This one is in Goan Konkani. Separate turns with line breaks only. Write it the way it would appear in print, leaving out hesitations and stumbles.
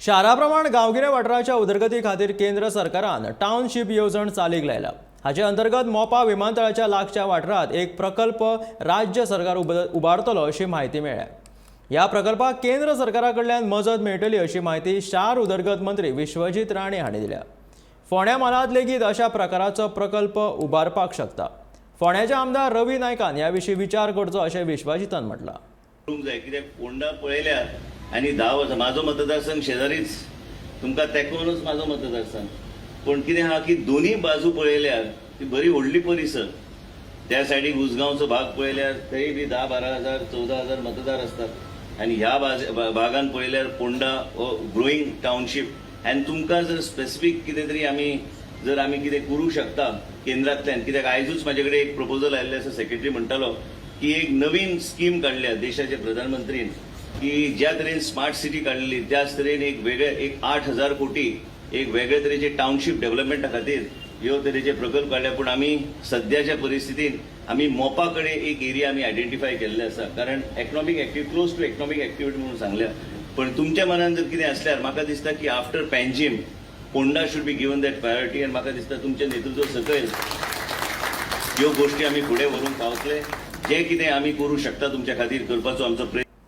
शारा प्रमाण गांवगिऱ्या वाठाराच्या उदरगती खातीर केंद्र सरकारान टावनशीप येवजण चालीक लायल्या. हाचे अंतर्गत मोपा विमानतळाच्या लागच्या वाठारांत एक प्रकल्प राज्य सरकार उबारतलो अशी म्हायती मेळ्ळ्या. ह्या प्रकल्पाक केंद्र सरकारा कडल्यान मजत मेळटली अशी म्हायती शार उदरगत मंत्री विश्वजीत राणे हांणी दिल्या. फोंड्या म्हालांत लेगीत अशा प्रकाराचो प्रकल्प उबारपाक शकता. फोंड्याचे आमदार रवी नायकान ह्या विशीं विचार करचो अशें विश्वजीतान म्हटलां.
करूंक जाय, कित्याक फोंडा पळयल्यार आनी 10 वर्सां म्हाजो मतदारसंघ शेजारीच, तुमकां तेंकोनच म्हाजो मतदारसंघ. पूण कितें आहा की दोनूय बाजू पळयल्यार ती बरी व्हडली परिसर. त्या सायडीक उसगांवचो भाग पळयल्यार थंय बी 10-12 हजार, 14 हजार मतदार आसतात आनी ह्या भागान पळयल्यार फोंडा हो ग्रोईंग टावनशीप. आनी तुमकां जर स्पेसिफीक कितें तरी आमी जर आमी कितें करूंक शकता केंद्रांतल्यान, कित्याक आयजूच म्हाजे कडेन एक प्रपोजल आयिल्लें आसा. सेक्रेटरी म्हणटालो की एक नवीन स्कीम काडल्या देशाचे प्रधानमंत्रीन की ज्या तरेन स्मार्ट सिटी काडलेली, त्याच तरेन एक वेगळे एक 8,000 कोटी एक वेगळे तरेचे टावनशीप डेव्हलपमेंटा खातीर ह्यो तरेचे प्रकल्प काडल्या. पूण आमी सद्याच्या परिस्थितीन आमी मोपा कडेन एक एरिया आमी आयडेंटिफाय केल्ले आसा, कारण economic active close to economic activity म्हणून सांगल्या. पण तुमच्या मनान जर कितें आसल्यार म्हाका दिसता की after Panjim, Ponda should be given that priority. आनी म्हाका दिसता तुमच्या नेतृत्व सकयल ह्यो गोश्टी आमी फुडें व्हरूंक पावतले. जे कितें आमी करूं शकता, तुमच्या खातीर करपाचो आमचो प्रयत्न.